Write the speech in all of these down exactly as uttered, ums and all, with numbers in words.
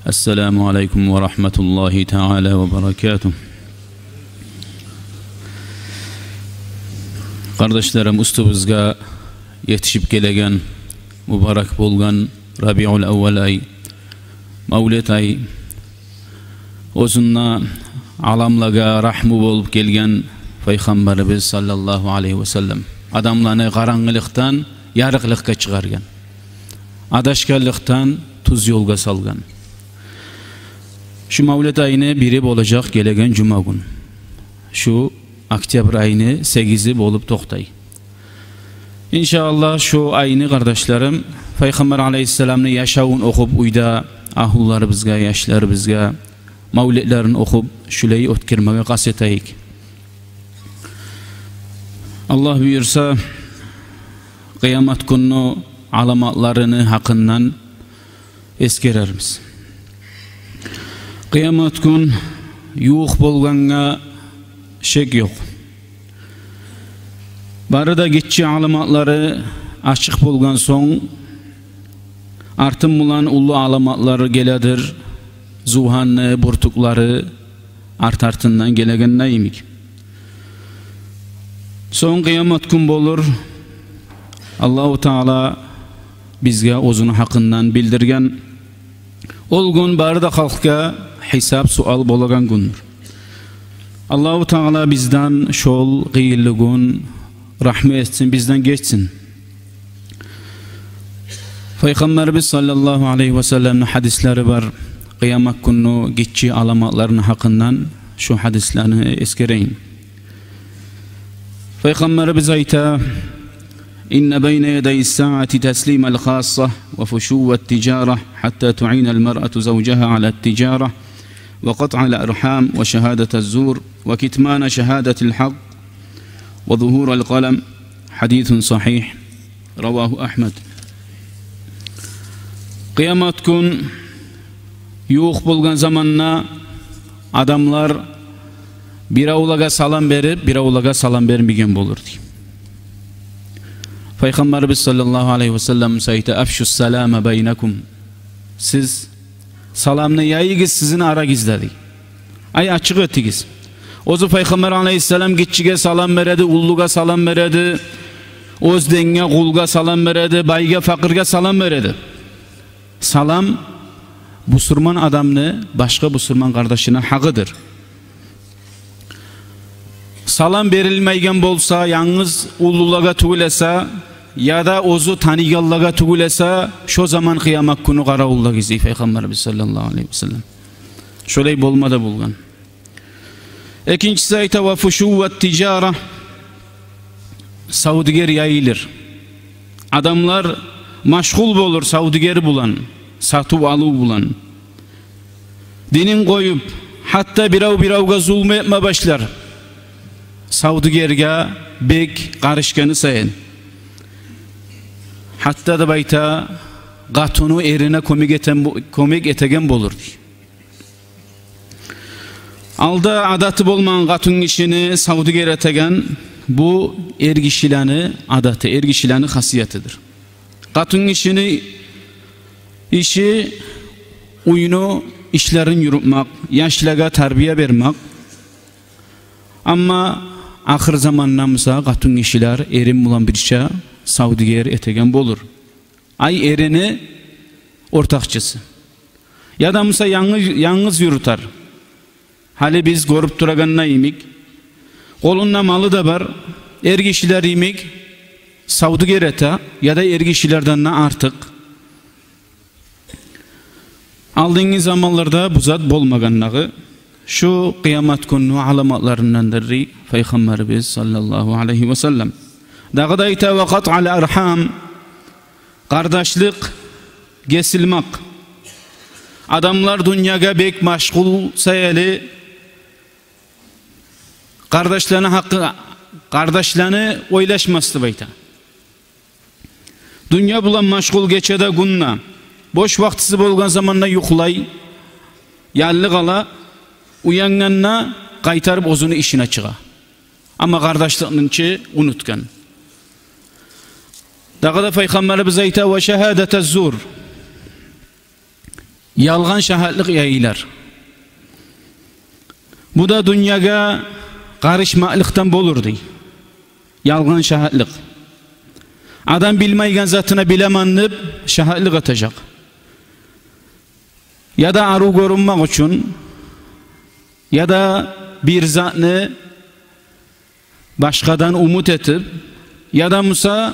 Ассаламу алейкум ва рагьматуллагьи таала ва баракатугь. Къардашларым, уьстюбюзге етишип гелеген мубарак болгъан Рабиул аввал ай, мавлет ай, оьзюнде аламлагъа рагьму болуп гелген Пайхаммарыбыз саллаллагьу алайгьи ва саллам, адамланы къарангылыкъдан ярыкълыкъгъа чыгъаргъан, адашгъанлыкъдан тюз ёлгъа салгъан. Шу мавлет айны бири болажакъ гелеген жума гюн. Шу октябрь айны сегизи болуп токътай. Иншааллагь, шу айны, къардашларым, Пайхаммар алайгьиссаламны яшавун охуп, уьйде агьлюлерибизге, яшларыбызгъа мавлетлерин охуп, шулай оьтгермеге къаст этейик. Аллагь буюрса, къыямат гюнню аламатларыны гьакъындан эсгерербиз. Къыямат гюн ювукъ болгъангъа шек ёкъ. Бары да гиччи аламатлары ачыкъ болгъан сонг, артын булан уллу аламатлары геледир, зувгьанны буртукълары арт-артындан гелегенде йимик. Сонг къыямат гюн болур. Аллагьу Таала бизге оьзюню гьакъындан билдирген. Ол гюн бары да халкъгъа гьисап-суал болагъан гюндюр. Аллагьу Таала бизден шол къыйынлы гюн рагьму этсин, бизден гечсин. Пайхаммарыбыз саллаллагьу алайгьи ва салламны гьадислери бар, къыямат гюнню гиччи аламатларыны гьакъындан, шу гьадислени эсгерейим. Пайхаммарыбыз айта: «إن بين يدي الساعة تسليم الخاصة وفشو التجارة حتى تعين المرأة زوجها على التجارة وقطع الأرحام وشهادة الزور وكتمان شهادة الحق وظهور القلم». حديث صحيح. رواه أحمد. Къыямат гюн ювукъ болгъан заманда адамлар биревлеге салам берип, биревлеге салам бермеген болур, дей. Пайхаммарыбыз саллаллагьу алайгьи ва саллам айта: «أفشوا السلام بينكم». Сиз саламны яйыгъыз сизин арагъызда, дей. Ай, ачыкъ этигиз. Оьзю Пайхаммар алайгьиссалам гиччиге салам береди, уллугъа салам береди, оьз денгге, къулгъа салам береди, байгъа, пакъыргъа салам береди. Салам бусурман адамны башгъа бусурман къардашына гьакъыдыр. Салам берилмейген болса, янгыз уллулагъа тюгюл эсе, яда оьзю таныйгъанлагъа тюгюл эсе, шо заман къыямат гюню къаравуллагъыз, дей Пайхаммарыбыз саллаллагьу алайгьи ва саллам. Шолай болма да болгъан. Экинчиси айта: «وفشو التجارة». Савдюгер яйылыр. Адамлар машгъул болур савдюгер булан, сатыв-алыв булан. Динин къоюп, гьатта бирев биревге зулму этме башлар. Савдюгерге бек къарышгъаны сайын. Гьатта деп айта, къатыны эрине кёмек этеген бо-, кёмек этеген болур, дей. Алда адаты болмагъан къатынгишини савдюгер этеген, бу эргишилени адаты, эргишилени хасиятыдыр. Къатынгишини иши уьйню ишлерин юрютмек, яшлагъа тарбия бермек. Амма ахыр заманда буса къатынгишилер эрин булан бирче савдюгер этеген болур. Ай, эрини ортакъчысы. Яда буса янгыз, янгыз юрютер. Гьали биз гёрюп турагъанда йимик, къолунда малы да бар, эргишилер йимик савдюгер эте, яда эргишилерден де артыкъ. Алдынгы заманларда бу зат болмагъан дагъы. Шу къыямат гюнню аламатларындандыр, дей Пайхаммарыбыз саллаллагьу алайгьи ва саллам. Дагъы да айта: «وقطع الأرحام». Къардашлыкъ гесилмек. Адамлар дюньягъа бек машгъул саялы, къардашланы гьакъы, къардашланы ойлашмас деп айта. Дюнья булан машгъул гече де, гюн де. Бош вакътиси болгъан заманда юхлай, яллыкъ ала, уянгъанда къайтарып оьзюню ишине чыгъа. Амма къардашлыкъны чы унутгъан. Дагъы да Пайхаммарыбыз айта: «وشهادة الزور». Ялгъан шагьатлыкъ яйылар. Бу да дюньягъа къарышмакълыкъдан болур, дей. Ялгъан шагьатлыкъ. Адам билмейген затына билемен деп шагьатлыкъ этежек. Яда арив гёрюнмек учун, яда бир затны башгъадан умут этип, яда буса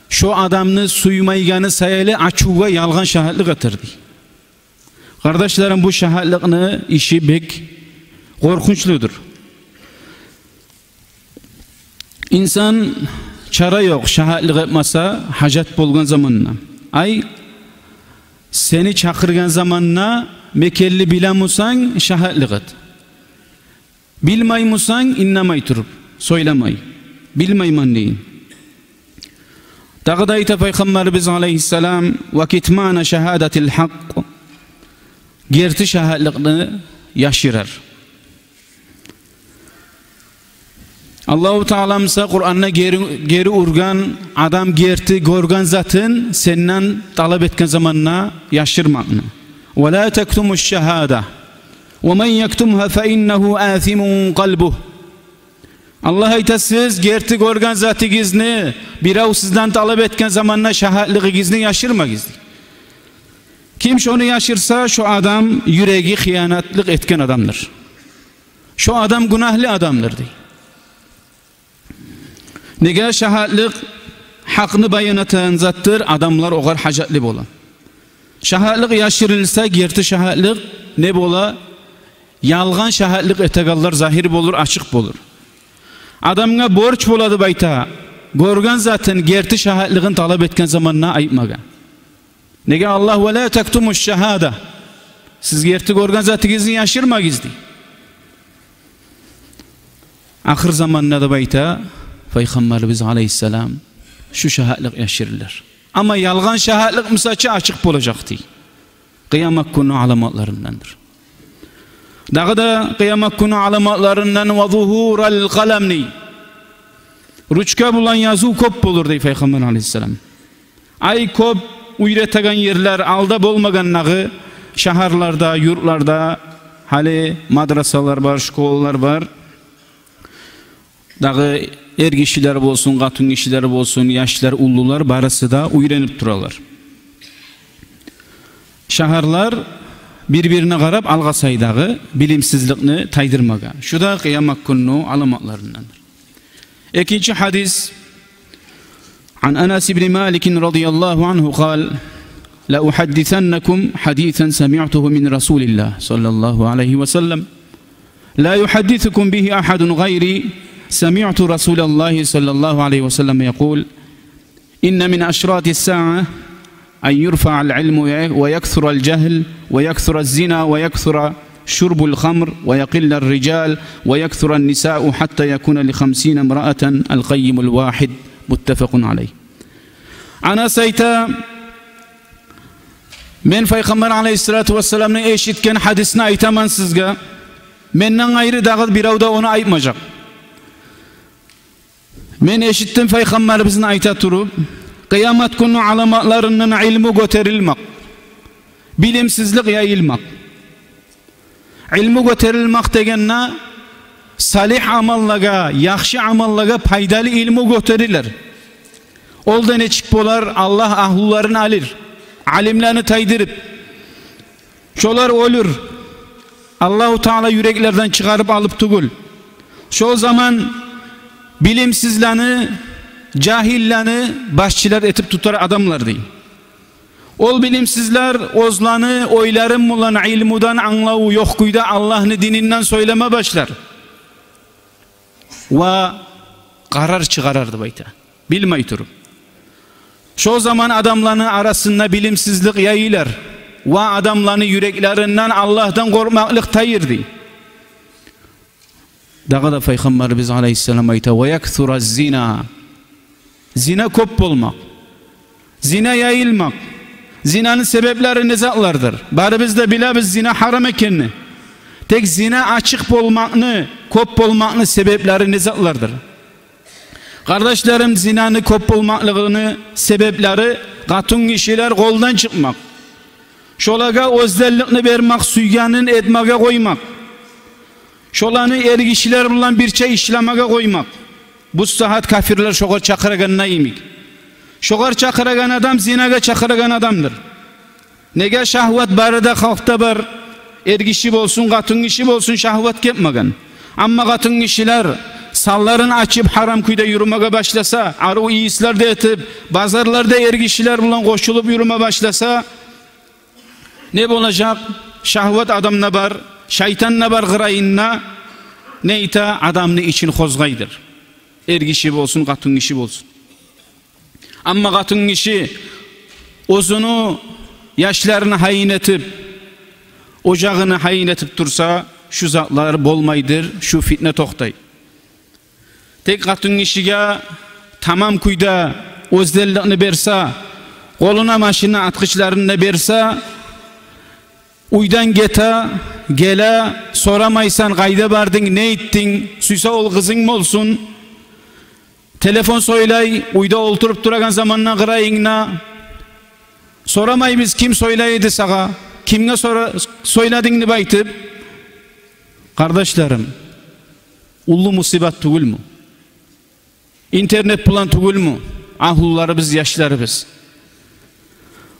шо адамны сюймейгени саялы ачувгъа ялгъан шагьатлыкъ этер, дей. Къардашларым, бу шагьатлыкъны иши бек къоркъунчлудур. Инсан чара ёкъ, шагьатлыкъ этмесе, гьажат болгъан заманда. Ай, сени чакъыргъан заманда мекенли билемусанг, шагьатлыкъ эт. Билмеймусанг, иннемей туруп, сёйлемей. Билмеймен дейин. Дагъы да айта Пайхаммарыбыз алайгьиссалам: «Ва китмана шагьадатил гьакъ». Герти шагьатлыкъны яшырар. Аллагьу Таала буса Къуранда гери, гери ургъан, адам герти гёрген затын сенден талап этген заманда яшырмакъны. «Ва ла тактумуш шагьада. Ва ман яктумгьа фа иннагьу асимун къалбугь». Аллагь айта: «Сиз герти гёрген затыгъызны бирев сизден талап этген заманда шагьатлыгъыгъызны яшырмагъыз», дей. Ким шону яшырса, шо адам юреги хыянатлыкъ этген адамдыр. Шо адам гюнагьлы адамдыр, дей. Неге? Шагьатлыкъ гьакъны баян этеген затдыр, адамлар огъар гьажатлы бола. Шагьатлыкъ яшырылса, герти шагьатлыкъ не бола? Ялгъан шагьатлыкъ этегенлер загьир болур, ачыкъ болур. Адамгъа борч бола деп айта, гёрген затын, герти шагьатлыгъын талап этген заманда айтмагъа. Неге? Аллагь: «Ва ла тактумуш шагьада». Сиз герти гёрген затыгъызны яшырмагъыз, дей. Ахыр заманда деп айта Пайхаммарыбыз алайгьиссалам, шу шагьатлыкъ яшырылар. Амма ялгъан шагьатлыкъ буса чы ачыкъ болажакъ, дей. Къыямат гюнню аламатларындандыр. Дагъы да къыямат гюнню аламатларындан: «Ва зугьурал къалам», дей. Ручка булан языв кёп болур, дей Пайхаммар алайгьиссалам. Ай, кёп уьйретеген ерлер, алда болмагъан дагъы шагьарларда, юртларда гьали мадрасалар бар, школалар бар. Дагъы эргишилер болсун, къатынгишилер болсун, яшлар, уллулар, барысы да уьйренип туралар. Шагьарлар бир-бирине къарап алгъасай дагъы билимсизликни тайдырмагъа. Шу да къыямат гюнню аламатларындандыр. Экинчи гьадис. عن أنس بن مالك رضي الله عنه قال: لأحدثنكم حديثا سمعته من رسول الله صلى الله عليه وسلم لا يحدثكم به أحد غيري، سمعت رسول الله صلى الله عليه وسلم يقول: إن من أشراط الساعة أن يرفع العلم ويكثر الجهل ويكثر الزنا ويكثر شرب الخمر ويقل الرجال ويكثر النساء حتى يكون لخمسين امرأة القيم الواحد. متفق عليه. Анас айта: «Мен Пайхаммар алайгьиссалату вассаламны эшитген гьадисни айтаман сизге. Менден къайры дагъы бирев де ону айтмажакъ. Мен эшитдим Пайхаммарыбызны айта туруп: къыямат гюнню аламатларындан илму гётерилмек, билимсизлик яйылмакъ». Илму гётерилмек дегенде, салигь амаллагъа, яхшы амаллагъа пайдалы илму гётерилер. Ол да нечик болар? Аллагь агьлуларын алыр, алимлени тайдырып, шолар оьлюр. Аллагьу Таала юреклерден чыгъарып алып тюгюл. Шол заман билимсизлени, жагьиллени башчылар этип тутар адамлар, дей. Ол билимсизлер оьзлени ойлары булан илмудан англаву ёкъ кюйде Аллагьны дининден сёйлеме башлар. Ва къарар чыгъарар деп айта, билмей туруп. Шо заман адамланы арасында билимсизлик яйылар ва адамланы юреклеринден Аллагьдан къоркъмакълыкъ тайыр, дей. Дагъы да Пайхаммарыбыз алайгьиссалам айта: «Ва яксура зина». Зина кёп болмакъ, зина яйылмакъ. Зинаны себеплери не затлардыр? Барыбыз да билебиз зина гьарам экенни. Тек зина ачыкъ болмакъны, кёп болмакъны себеплери не затлардыр? Къардашларым, зинаны кёп болмакълыгъыны себеплери: къатынгишилер къолдан чыкъмакъ, Шолагъа оьзделликни бермек, сюйгенин этмеге къоймакъ. Шоланы эргишилер булан бирче ишлемеге къоймакъ. Бу сагьат капирлер шогъар чакъырагъан йимик. Шогъар чакъырагъан адам зинагъа чакъырагъан адамдыр. Неге шагьват бары да халкъда бар. Эргиши болсун, къатынгиши болсун, шагьват гетмеген. Амма къатынгишилер санларын ачып, гьарам кюйде юрюмеге башласа, арив ийислер де этип, базарларда эргишилер булан къошулуп юрюме башласа, не болажакъ? Шагьват адамда бар, шайтан да бар къырыйында. Не эте? Адамны ичин къозгъайдыр. Эргиши болсун, къатынгиши болсун. Амма къатынгиши оьзюню яшларын гьайын этип, ожагъын гьайын этип турса, шу затлар болмайдыр, шу фитне токътай. Тек къатынгишиге тамам кюйде оьзделликни берсе, къолуна машинни ачгъычларын да берсе, уьйден гете, геле, сорамайсан, къайда бардынг, не этдинг, сюйсе ол къызынг болсун. Телефон сёйлей, уьйде олтуруп турагъан заманда къырыйынгда. Сорамайбыз, ким сёйлей эди сагъа, кимге сора-, сёйлединг деп айтып. Къардашларым, уллу мусибат тюгюлмю? Интернет булан тюгюлмю агьлюлерибиз, яшларыбыз?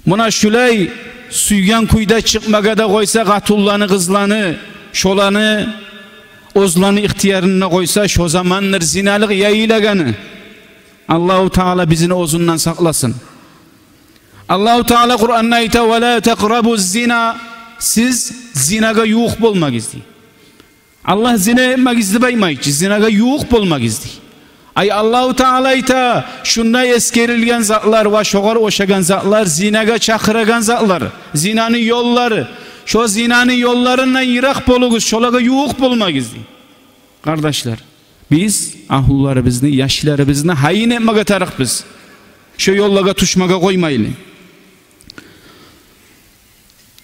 Муна шулай сюйген кюйде чыкъмагъа да къойса къатынланы, къызланы, шоланы оьзлени ихтиярына къойса, шо замандыр зиналыкъ яйылагъаны. Аллагьу Таала бизин оьзюнден сакъласын. Аллагьу Таала Къуранда айта: «Ва ла такърабуз зина». Сиз зинагъа ювукъ болмагъыз, дей. Аллагь зина этмегиз деп айтмай чы, зинагъа ювукъ болмагъыз, дей. Ай, Аллагьу Таала айта, шунда эсгерилген затлар ва шогъар ошагъан затлар, зинагъа чакъырагъан затлар, зинаны ёллары. Шо зинаны ёлларындан йыракъ болугъуз, шолагъа ювукъ болмагъыз, дей. Къардашлар, биз агьлюлерибизни, яшларыбызны гьайын этмеге тарыкъбыз. Шо ёллагъа тюшмеге къоймайлы.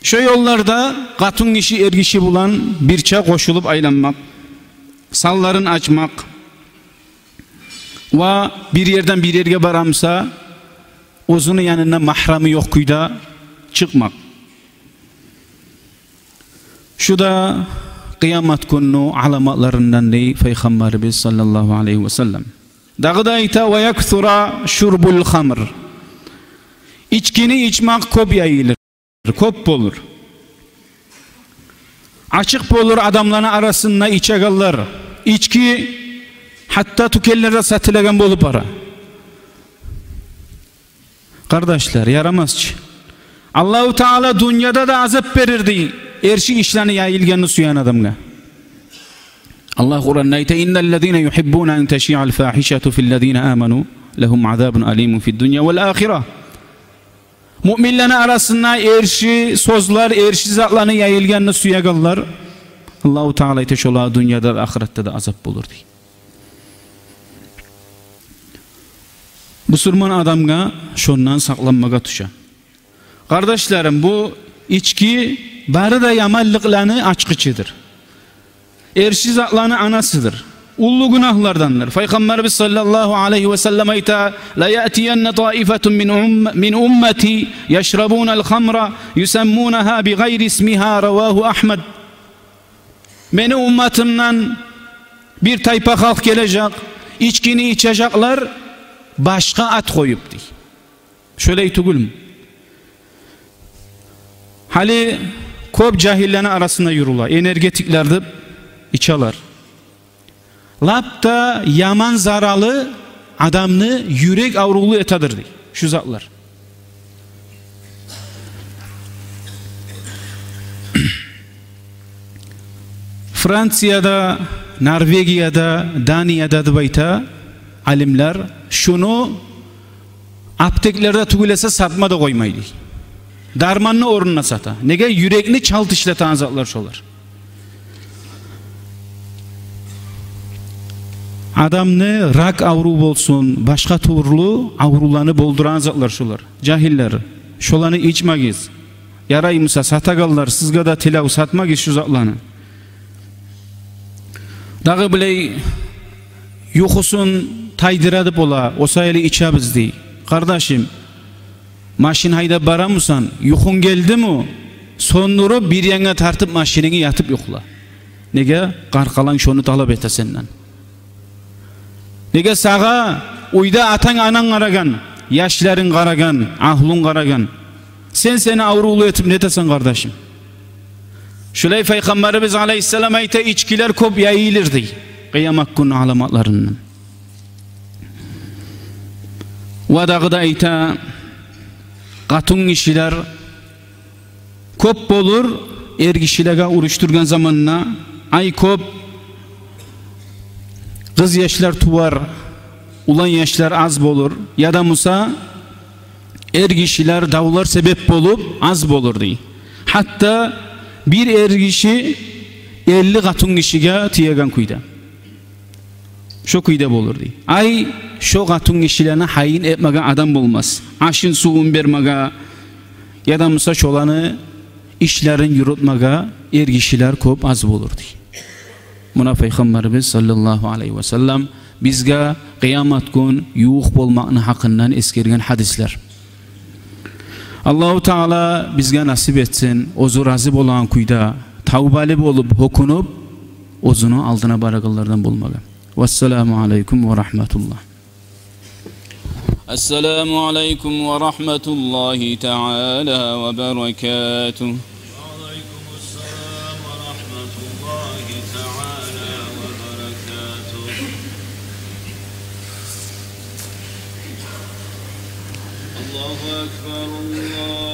Шо ёлларда къатынгиши эргиши булан бирче къошулуп айланмакъ, санларын ачмакъ ва бир ерден бир ерге барамса, оьзюню янында магьрамы ёкъ кюйде чыкъмакъ. Шу да къыямат гюнню аламатларындан, дей Пайхаммарыбыз саллаллагьу алайгьи ва саллам. Дагъы да айта: «Ва яксура шурбул хамр». Ичкини ичмек кёп яйылыр, кёп болур. Ачыкъ болур адамланы арасында ичегенлер. Ички гьатта тюкенлерде сатылагъан болуп бара. Къардашлар, ярамас чы. Аллагьу Таала дюньяда да азап берир, дей, эрши ишлени яйылгъанны сюеген адамгъа. Аллагь Къуранда айта: «Инналлазина югьиббуна ан ташиъал фагьишату филлазина аману лагьум азабун алимун фиддунья вал ахира». Муъминлени арасында эрши сёзлер, эрши затланы яйылгъанны сюегенлер, Аллагьу Таала айта, шолагъа дюньяда да, ахыратда да азап болур, дей. Бусурман адамгъа шондан сакъланмагъа тюше. Къардашларым, бу ички бары да яманлыкъланы ачгъычыдыр. Эрши затланы анасыдыр. Уллу гюнагьлардандыр. Пайхаммарыбыз саллаллагьу алайгьи ва саллам айта: «Ла яътиянна таифатун мин умм-, мин уммати яшрабунал хамра юсаммунагьа би гъайри исмигьа». Равагьу Агьмад. Мени умматымдан бир тайпа халкъ гележек, ичкини ичежеклер башгъа ат къоюп, дей. Шолай тюгюлмю? Гьали кёп жагьиллени арасында юрюле, энергетиклер деп ичелер. Лап да яман заралы, адамны юрек аврувлу этедир, дей, шу затлар. Францияда, Норвегияда, Данияда деп айта алимлер, шуну аптеклерде тюгюл эсе сатма да къоймай, дей. Дарманны орнуна сата. Неге? Юрекни чалт ишлетеген затлар шолар. Адамны рак аврув болсун, башгъа тюрлю аврувланы болдурагъан затлар шолар. Жагьиллер, шоланы ичмегиз. Ярай буса, сатагъанлар, сизге де тилев, сатмагъыз шу затланы. Дагъы булай юхусун тайдыра деп бола, о саялы ичебиз, дей. Къардашым, машин гьайдап барамусан, юхунг гелдими? Сёндюрюп, бир янгъа тартып машинанга, ятып юхла. Неге? Къаркъаранг шону талап эте сенден. Неге? Сагъа уьйде атанг-ананг къарагъан, яшларынг къарагъан, агьлюнг къарагъан. Сен сени аврувлу этип не этесен, къардашым? Шулай Пайхаммарыбыз алайгьиссалам айта, ичкилер кёп яйылыр дей, къыямат гюнню аламатларындан. Ва дагъы да айта, къатынгишилер кёп болур эргишилеге урушдургъан заманда, ай кёп къызъяшлар тувар, уланъяшлар аз болур, яда буса эргишилер давлар себеп болуп аз болур дей. Гьатта бир эргиши элли къатынгишиге тиеген кюйде. Шо кюйде болур дей. Ай, шо къатынгишилени гьайын этмеге адам болмас. Ашын-сувун бермеге, яда буса шоланы ишлерин юрютмеге эргишилер кёп аз болур дей. Муна Пайхаммарыбыз саллаллагьу алайгьи ва саллам бизге къыямат гюн ювукъ болмакъны гьакъындан эсгерген гьадислер. Аллагьу Таала бизге насип этсин оьзю рази болагъан кюйде, тавбалы болуп, гьёкюнюп, оьзюню алдына барагъанлардан болмагъа. Вассаламу алайкум ва рагьматуллагь. السلام عليكم ورحمة الله تعالى وبركاته. وعليكم السلام ورحمة الله تعالى وبركاته. الله أكبر، الله